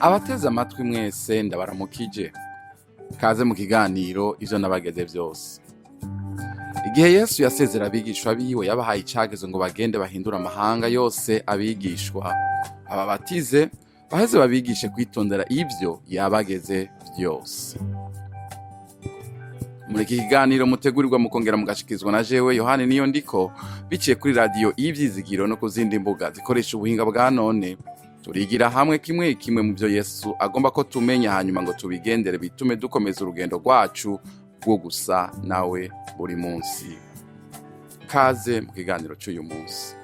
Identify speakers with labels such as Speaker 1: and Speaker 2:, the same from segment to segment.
Speaker 1: Abateze amatwi mwese, ndabaramukije. Kaze mu kiganiro Ivyo Nabageze Vyose. Igihe Yesu yasezera abigishwa biwe, yabahaye icagezo ngo bagende bahindure amahanga yose abigishwa, ababatize, baheze babigishe kwitondera ivyo yabageze vyose. Muri iki kiganiro mutegurirwa mukongera mugashikizwa na jewe Yohani Niyo Ndiko, biciye kuri radiyo Ivyizigiro no ku zindi mbuga zikoresha ubuhinga bwa none, turigira hamwe kimwe kimwe mu byo Yesu agomba ko tumenya, hanyuma ngo tubigendere, bitume dukomeza urugendo rwacu rwo gusa nawe buri munsi. Kaze mu kiganiro cy'uyu munsi.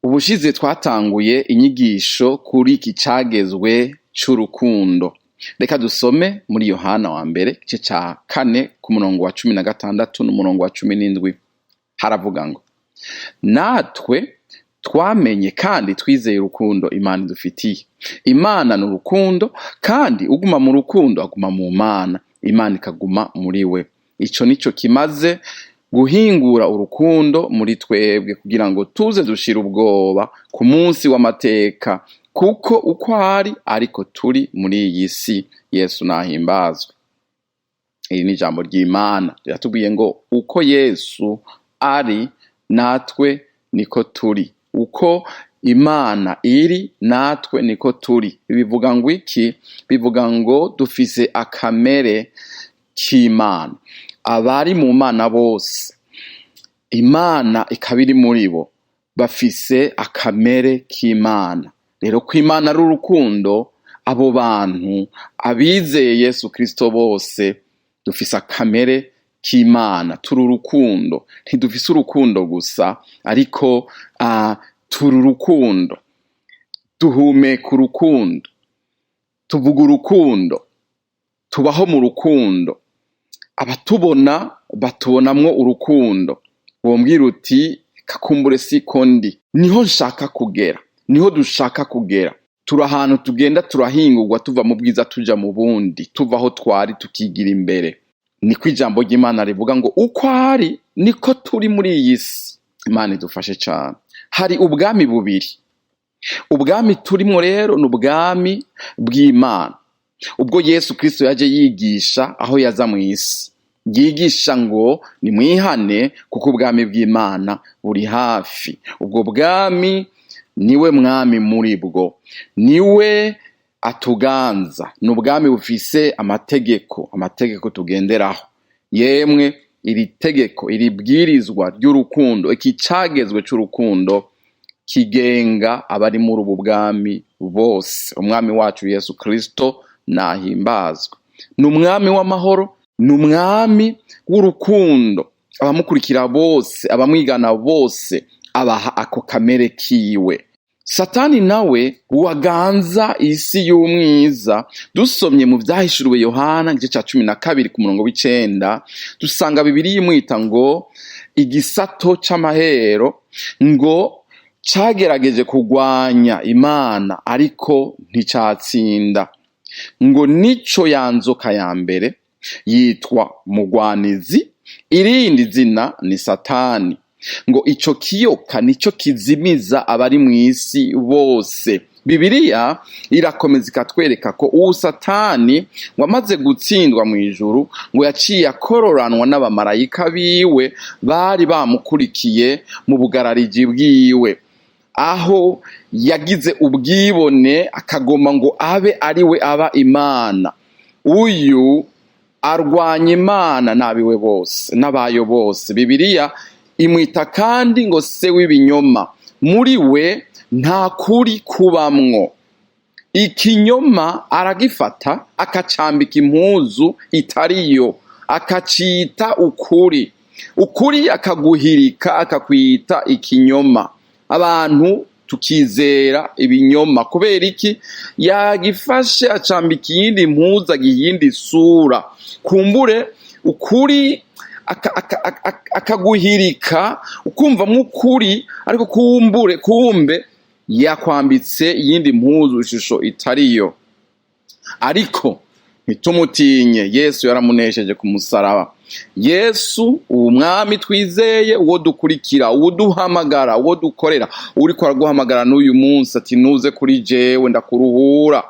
Speaker 1: Ubushize twatanguye inyigisho kuri iki cagezwe c'urukundo. Reka dusome muri Yohana wa mbere, igice ca 4, ku murongo wa 16 n'umurongo wa 17. Haravuga ngo: "Natwe twamenye kandi twizeye urukundo Imana idufitiye. Imana ni urukundo, kandi uguma mu rukundo aguma mu Mana, Imana ikaguma muri we. Ico nico kimaze guhingura urukundo muri twebwe, kugira ngo tuze dushire ubwoba ku munsi w'amateka, kuko uko ari ariko turi muri iyi si." Yesu nahimbazwe. Iri ni ijambo ry'Imana riratubwiye ngo uko Yesu ari, natwe niko turi. Uko Imana iri, natwe niko turi. Bivuga ngo iki? Bivuga ngo dufise akamere k'Imana. Abari mu Mana bose, Imana ikaba iri muri bo, bafise akamere k'Imana. Rero ko Imana ari urukundo, abo bantu abizeye Yesu Kristo bose dufise akamere k'Imana, turi urukundo. Ntidufise urukundo gusa, ariko turi urukundo, duhumeka urukundo, tuvuga urukundo, tubaho mu rukundo. Abatubona batubonamwo urukundo. Wombwira uti: "Kakumbure siko ndi." Niho nshaka kugera, niho dushaka kugera. Turi ahantu tugenda turahingurwa, tuva mu bwiza tuja mu bundi, tuva aho twari tukigira imbere. Niko ijambo ry'Imana rivuga ngo uko ari niko turi muri iyi si. Imana idufashe cane. Hari ubwami bubiri. Ubwami turimwo rero ni ubwami bw'Imana, ubwo Yesu Kristo yaje yigisha aho yaza mw'isi, yigisha ngo nimwihane kuko ubwami bw'Imana buri hafi. Ubwo bwami niwe mwami muri bwo, niwe atuganza. Ni ubwami bufise amategeko, amategeko tugenderaho. Yemwe, iri tegeko, iri bwirizwa ry'urukundo, iki cagezwe c'urukundo kigenga abari muri ubu bwami bose. Umwami wacu Yesu Kristo nahimbazwe. Ni umwami w'amahoro, ni umwami w'urukundo. Abamukurikira bose, abamwigana bose, abaha ako kamere kiwe. Satani nawe waganza isi y'umwiza, dusomye mu Vyahishuriwe Yohana igice ca 12 ku murongo w'9, dusanga Bibiliya imwita ngo igisato c'amahero, ngo cagerageje kugwanya Imana ariko nticatsinda. Ngo nico ya nzoka ya mbere yitwa mugwanizi, irindi zina ni Satani. Ngo ico kiyoka nico kizimiza abari mw'isi bose. Bibiliya irakomeza ikatwereka ko uwo Satani wamaze gutsindwa mw'ijuru, ngo yaciye akororanwa n'abamarayika biwe bari bamukurikiye mu bugarariji bwiwe, aho yagize ubwibone akagomba ngo abe ari we aba Imana. Uyu arwanya Imana n'abiwe bose, n'abayo bose. Bibiliya imwita kandi ngo se w'ibinyoma. Muri we nta kuri kubamwo. Ikinyoma aragifata akacambika impuzu itariyo, akacita ukuri. Ukuri akaguhirika, akakwita ikinyoma. Abantu tukizera ibinyoma. Kubera iki? Yagifashe acambika iyindi mpuzu, agiha iyindi sura. Kumbure ukuri akaguhirika, ukumvamwo ukuri, ariko kumbure kumbe yakwambitse iyindi mpuzu, ishusho itariyo. Ariko Ntitumutinye, Yesu yaramunesheje ku musaraba. Yesu uwo mwami twizeye, uwo dukurikira, uwo duhamagara, uwo dukorera, uriko araguhamagara n'uyu munsi ati nuze kuri jewe ndakuruhura.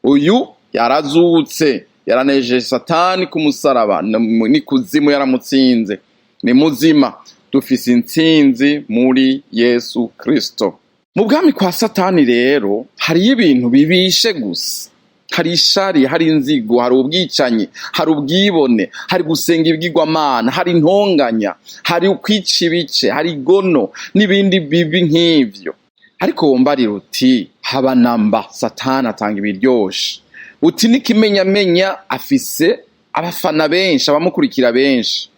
Speaker 1: Uyu yarazutse, yaranejeje Satani ku musaraba, n'ikuzimu yaramutsinze, ni muzima. Dufise intsinzi muri Yesu Kristo. Mu bwami kwa Satani rero hariyo ibintu bibishe gusa. Hari ishari, hari inzigo, hari ubwicanyi, hari ubwibone, hari gusenga ibigirwamana, hari intonganya, hari ukwica ibice, hari igono n'ibindi bibi nk'ivyo. Ariko wombarira uti haba namba Satani atanga ibiryoshe, uti n'ikimenyamenya afise abafana benshi, abamukurikira benshi.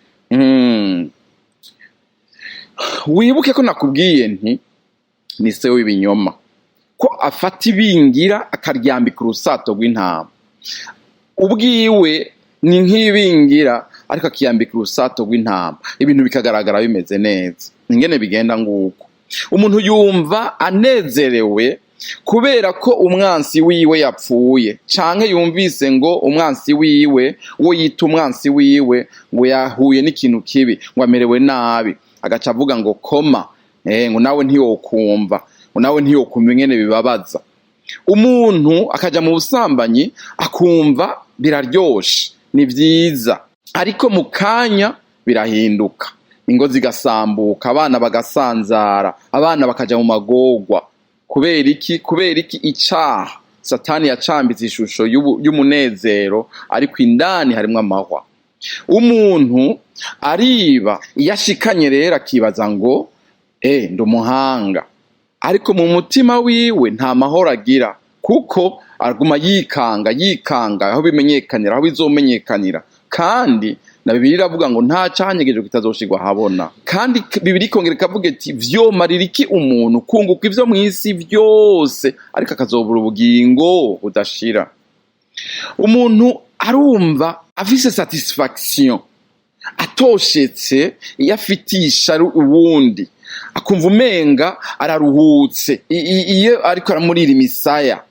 Speaker 1: Wibuke ko nakubwiye nti ni se w'ibinyoma, ko afata ibingira akaryambika urusato rw'intama. Ubwiwe ni nk'ibingira ariko akiyambika urusato rw'intama, ibintu bikagaragara bimeze neza. Ingene bigenda nguko, umuntu yumva anezerewe kubera ko umwansi wiwe yapfuye, canke yumvise ngo umwansi wiwe, uwo yita umwansi wiwe, ngo yahuye n'ikintu kibi, ngo amerewe nabi, agaca avuga ngo koma, ngo nawe ntiyokumva, ngo nawe ntiyokumva ingene bibabaza. Umuntu akaja mu busambanyi akumva biraryoshe, ni vyiza, ariko mu kanya birahinduka, ingo zigasambuka, abana bagasanzara, abana bakaja mu magorwa. Kubera iki? Kubera iki? Icaha Satani yacambitse ishusho y'umunezero, ariko indani harimwo amahwa. Umuntu ariba, iyo ashikanye rero akibaza ngo ndi umuhanga, ariko mu mutima wiwe nta mahoro agira, kuko aguma yikanga yikanga aho bimenyekanira, aho bizomenyekanira. Kandi na Bibiliya iravuga ngo nta canyegejwe kitazoshirwa ahabona. Kandi Bibiliya ikongera ikavuga iti vyomarira iki umuntu kunguka ivyo mw'isi vyose ariko akazobura ubugingo budashira. Umuntu arumva afise satisfaction, atoshetse, iyo afitisha uwundi akumva umenga araruhutse, iyo ariko aramurira imisaya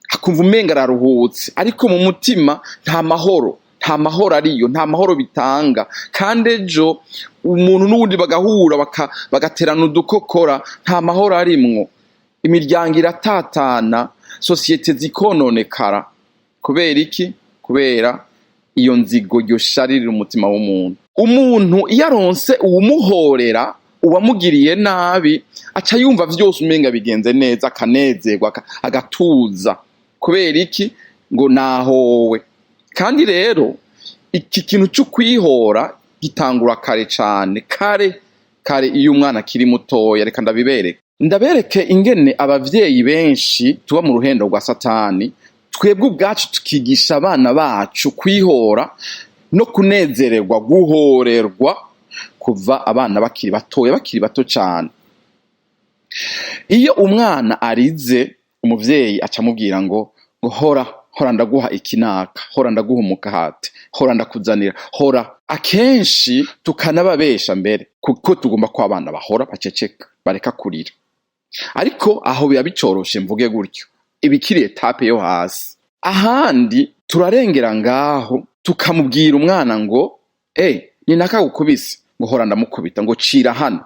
Speaker 1: akumva umenga araruhutse, ariko mu mutima nta mahoro, nta mahoro ariyo, nta mahoro bitanga. Kandi ejo umuntu n'uwundi bagahura bagaterana udukokora, nta mahoro arimwo, imiryango iratatana, sosiyete zikononekara. Kubera iki? Kubera iyo nzigo, iryo shari riri umutima w'umuntu. Umuntu iyo aronse uwumuhorera uwamugiriye nabi, aca yumva vyose umenga bigenze neza, akanezerwa, agatuza. Kubera iki? Ngo nahowe. Kandi rero iki kintu co kwihora gitangura kare cane, kare kare, iyo umwana akiri mutoya. Reka ndabibereke, ndabereke ingene abavyeyi benshi tuba mu ruhendo rwa Satani, twebwe ubwacu tukigisha abana bacu kwihora no kunezererwa guhorerwa kuva abana bakiri batoya, bakiri bato cane. Iyo umwana arize, umuvyeyi aca amubwira ngo hora, hora ndaguha ikinaka, hora ndaguha umukate, hora ndakuzanira, hora. Akenshi tukanababesha mbere, kuko tugomba ko abana bahora baceceka, bareka kurira. Ariko aho biba bicoroshe, mvuge gutyo, ibikiri étape yo hasi. Ahandi turarengera ngaho, tukamubwira umwana ngo ni nakagukubise, ngo hora ndamukubita, ngo cira hano,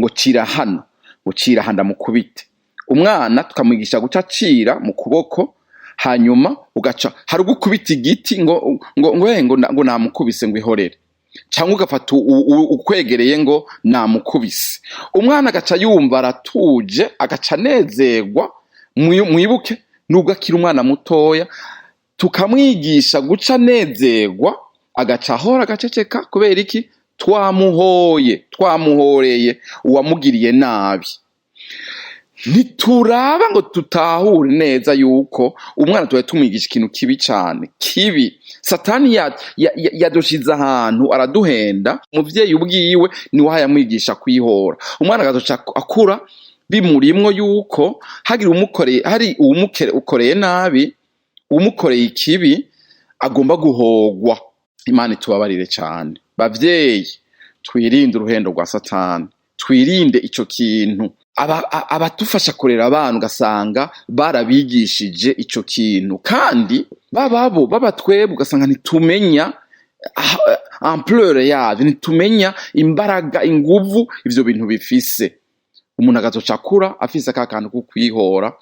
Speaker 1: ngo cira hano, ngo cira aha ndamukubite. Umwana tukamwigisha guca acira mu kuboko, hanyuma ugaca hari ugukubita igiti ngo ngo ngo ngo, ngo namukubise, ngo ihorere, cyangwa ugafata ukwegereye ngo namukubise. Umwana agaca yumva aratuje, agaca anezerwa. Mwibuke nubwo akiri umwana mutoya, tukamwigisha guca anezerwa, agaca ahora agaceceka. Kubera iki? Twamuhoye, twamuhoreye uwamugiriye nabi. Ntituraba ngo tutahure neza yuko umwana tuba tumwigisha ikintu kibi cane, kibi. Satani yadushize ahantu araduhenda. Umuvyeyi ubwiwe niwe yamwigisha kwihora, umwana agazoca akura bimurimwo yuko hagira umukoreye, hari uwumukoreye nabi, uwumukoreye ikibi, agomba guhogwa. Imana itubabarire cane. Bavyeyi, twirinde uruhendo rwa Satani, twirinde ico kintu. Abatufasha kurera abana ugasanga barabigishije ico kintu, kandi bababo baba twebwe ugasanga ntitumenya ampleur yavyo, ntitumenya imbaraga, inguvu ivyo bintu bifise. Umuntu agazoca akura afise ka kantu ko kwihora,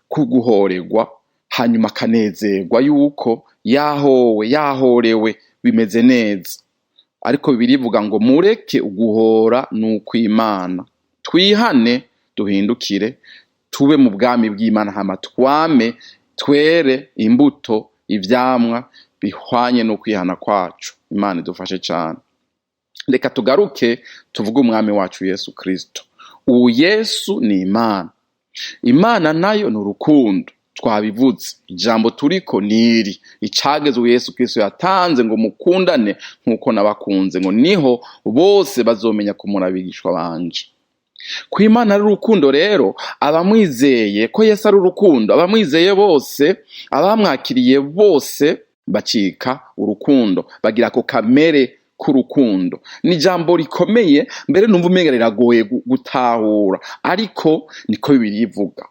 Speaker 1: kuguhorerwa, hanyuma akanezerwa yuko yahowe, yahorewe, bimeze neza. Ariko Bibiliya ivuga ngo mureke uguhora n'ukw'Imana, twihane, duhindukire, tube mu bwami bw'Imana, hama twame twere imbuto, ivyamwa bihwanye n'ukwihana kwacu. Imana idufashe cane. Reka tugaruke tuvuge umwami wacu Yesu Kristo. Ubu Yesu ni Imana, Imana nayo ni urukundo. Twabivuze, ijambo turiko niri icagezwe Yesu Kristo yatanze ngo mukundane nk'uko nabakunze, ngo niho bose bazomenya ko muri abigishwa banje. Ko Imana ari urukundo rero, abamwizeye, ko Yesu ari urukundo, abamwizeye bose, abamwakiriye bose bacika urukundo, bagira ako kamere k'urukundo. Ni ijambo rikomeye, mbere numva umenga riragoye gutahura, ariko niko Bibiliya ivuga.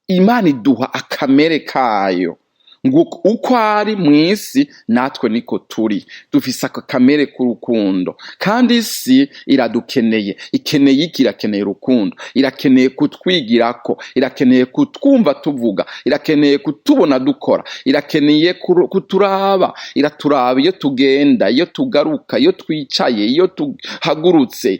Speaker 1: Imana iduha akamere kayo, ngo uko ari mw'isi natwe niko turi, dufise ako kamere k'urukundo. Kandi isi iradukeneye. Ikeneye iki? Irakeneye urukundo, irakeneye kutwigirako, irakeneye kutwumva tuvuga, irakeneye kutubona dukora, irakeneye kuturaba. Iraturaba iyo tugenda, iyo tugaruka, iyo twicaye, iyo tuhagurutse,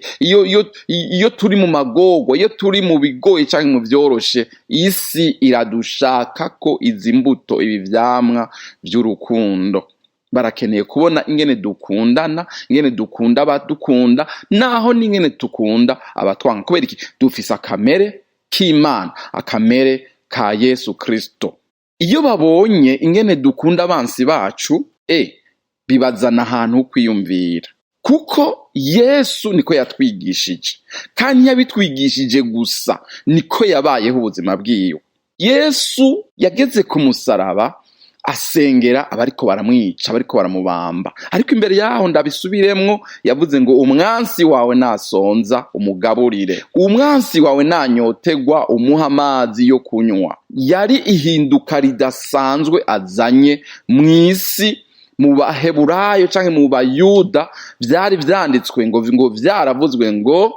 Speaker 1: iyo turi mu magorwa, iyo turi mu bigoye canke mu vyoroshe. Isi iradushaka ko izi mbuto, ibi vyamwa vy'urukundo. Barakeneye kubona ingene dukundana, ingene dukunda abadukunda, naho n'ingene dukunda abatwanka. Kubera iki? Dufise akamere k'Imana, akamere ka Yesu Kristo. Iyo babonye ingene dukunda abansi bacu, bibazana ahantu ho kwiyumvira, kuko Yesu niko yatwigishije, kandi ntiyabitwigishije gusa, niko yabayeho ubuzima bwiwe. Yesu yageze ku musaraba asengera abariko baramwica, abariko baramubamba. Ariko imbere yaho, ndabisubiremwo, yavuze ngo umwansi wawe nasonza umugaburire, umwansi wawe nanyotegwa umuha amazi yo kunywa. Yari ihinduka ridasanzwe azanye mw'isi. Mu Baheburayo canke mu Bayuda vyari vyanditswe ngo vyaravuzwe ngo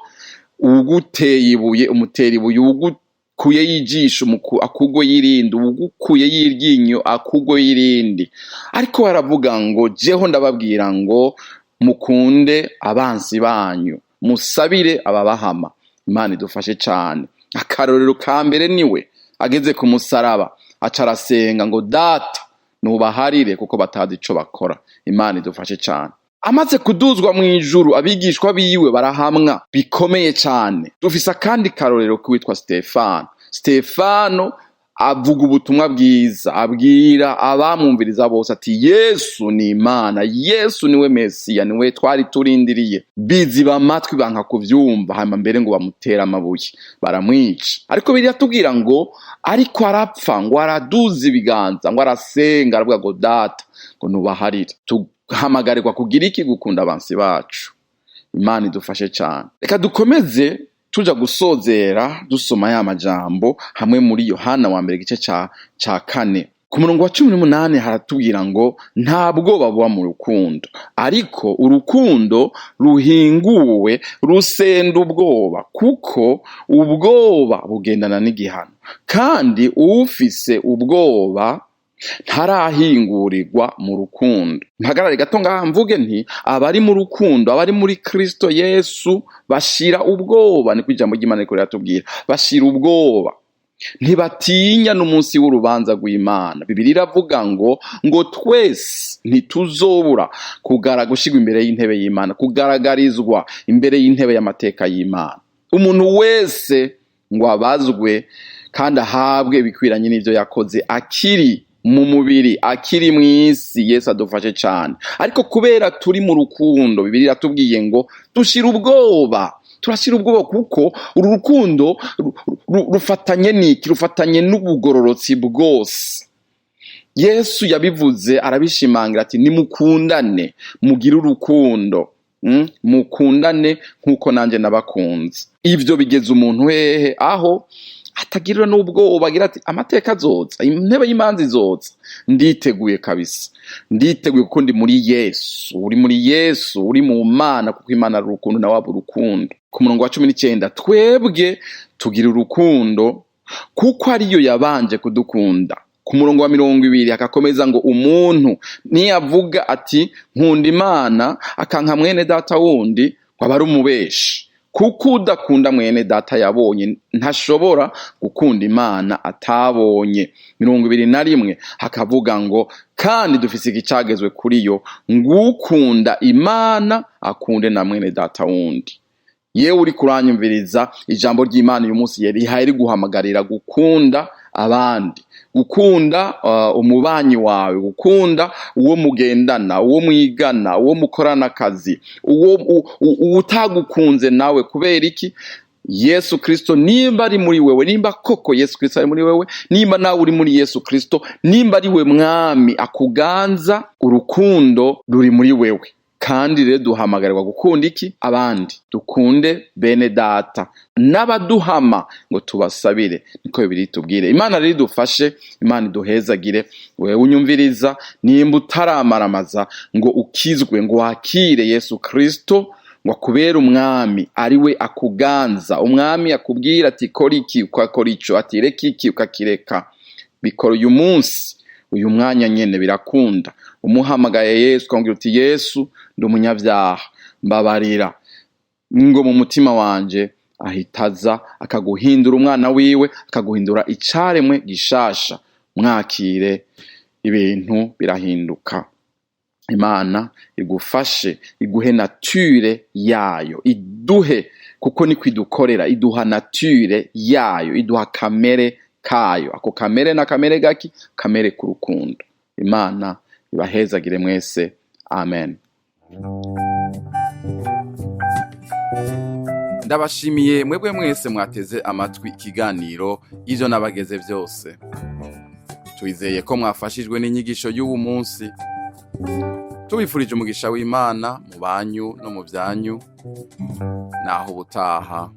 Speaker 1: uwuguteye ibuye umutera ibuye, uwugukuye y'ijisho akugwe y'irindi, uwugukuye y'iryinyo akugwe y'irindi. Ariko baravuga ngo jeho ndababwira ngo mukunde abansi banyu, musabire ababahama. Imana idufashe cane. Akarorero ka mbere, niwe ageze ku musaraba aca arasenga ngo Data, nubaharire kuko batazi ico bakora. Imana idufashe cane. Amaze kuduzwa mu ijuru, abigishwa biwe barahamwa bikomeye cane. Dufise akandi karorero k'uwitwa Stefano. Stefano avuga ubutumwa bwiza, abwira abamwumviriza bose ati Yesu ni Imana, Yesu niwe Mesiya, niwe twari turindiriye. Biziba amatwi, banka kuvyumva, hanyuma mbere ngo bamutere amabuye, baramwica. Ariko biratubwira ngo ariko arapfa, ngo araduza ibiganza, ngo arasenga, aravuga ngo Data, ngo nubaharire. Tuhamagarirwa kugira iki? Gukunda abansi bacu. Imana idufashe cane. Reka dukomeze tuja gusozera dusoma ya majambo hamwe muri Yohana wa mbere, igice ca 4, ku murongo wa 18. Haratubwira ngo nta bwoba buba mu rukundo, ariko urukundo ruhinguwe rusenda ubwoba, kuko ubwoba bugendana n'igihano, kandi uwufise ubwoba ntarahingurirwa mu rukundo. Mpagarare gato ngaha mvuge nti abari mu rukundo, abari muri Kristo Yesu, bashira ubwoba. Niko ijambo ry'Imana riko riratubwira, bashira ubwoba, ntibatinya n'umunsi w'urubanza rw'Imana. Bibiliya iravuga ngo twese ntituzobura gushirwa imbere y'intebe y'Imana, kugaragarizwa imbere y'intebe y'amateka y'Imana, umuntu wese ngo abazwe kandi ahabwe ibikwiranye n'ivyo yakoze akiri mu mubiri, akiri mw'isi. Yesu adufashe cane. Ariko kubera turi mu rukundo, Bibiliya iratubwiye ngo dushira ubwoba, turashira ubwoba, kuko uru rukundo rufatanye n'iki? Rufatanye n'ubugororotsi bwose. Yesu yabivuze arabishimangira ati nimukundane, mugire urukundo. Mukundane nk'uko nanjye nabakunze. Ibyo bigeze umuntu hehe? Aho atagirira n'ubwoba, agira ati: "Amateka azoza, intebe y'imanza izoza, nditeguye kabisa, nditeguye kuko ndi muri Yesu." Uri muri Yesu, uri mu Mana, kuko Imana ari urukundo, nawe aba urukundo. Ku murongo wa 19: "Twebwe tugira urukundo kuko ariyo yabanje kudukunda." Ku murongo wa 20 hakakomeza ngo: "Umuntu niyavuga ati: 'Nkunda Imana,' akanka mwene data wundi, ngo aba ari umubeshi, kuko udakunda mwene data yabonye ntashobora gukunda Imana atabonye." 21 hakavuga ngo: "Kandi dufise igicagezwe kuri yo, ngukunda Imana akunde na mwene data wundi." Yewe uri kuranyumviriza, ijambo ry'Imana uyu munsi rihaye riguhamagarira gukunda abandi, gukunda umubanyi wawe, gukunda uwo mugendana, uwo mwigana, uwo mukorana akazi, uwo utagukunze nawe. Kubera iki? Yesu Kristo nimba ari muri wewe, nimba koko Yesu Kristo ari muri wewe, nimba nawe uri muri Yesu Kristo, nimba ari we mwami akuganza, urukundo ruri muri wewe. Kandi rero duhamagarirwa gukunda iki? Abandi. Dukunde bene data n'abaduhama, ngo tubasabire, niko Bibiliya itubwire. Imana rero idufashe, Imana iduhezagire. Wewe unyumviriza, nimba utaramaramaza ngo ukizwe, ngo wakire Yesu Kristo ngo akubere umwami, ari we akuganza, umwami akubwira ati: "Kora iki," ukakora ico, ati: "Reka iki," ukakireka, bikora uyu munsi, uyu mwanya nyene birakunda. Umuhamagaye Yesu, ukamubwira uti: "Yesu, ndi umunyabyaha, mbabarira," ngo mu mutima wanje, ahitaza akaguhindura umwana wiwe, akaguhindura icaremwe gishasha. Mwakire, ibintu birahinduka. Imana igufashe, iguhe nature yayo, iduhe, kuko niko idukorera, iduha nature yayo, iduha kamere kayo. Ako kamere na kamere gaki? Kamere k'urukundo. Imana ibahezagire mwese. Amen. Ndabashimiye mwebwe mwese mwateze amatwi ikiganiro Ivyo Nabageze Byose. Twizeye ko mwafashijwe n'inyigisho y'uwu munsi. Tubifurije umugisha w'Imana mu banyu no mu byanyu. Naho ubutaha.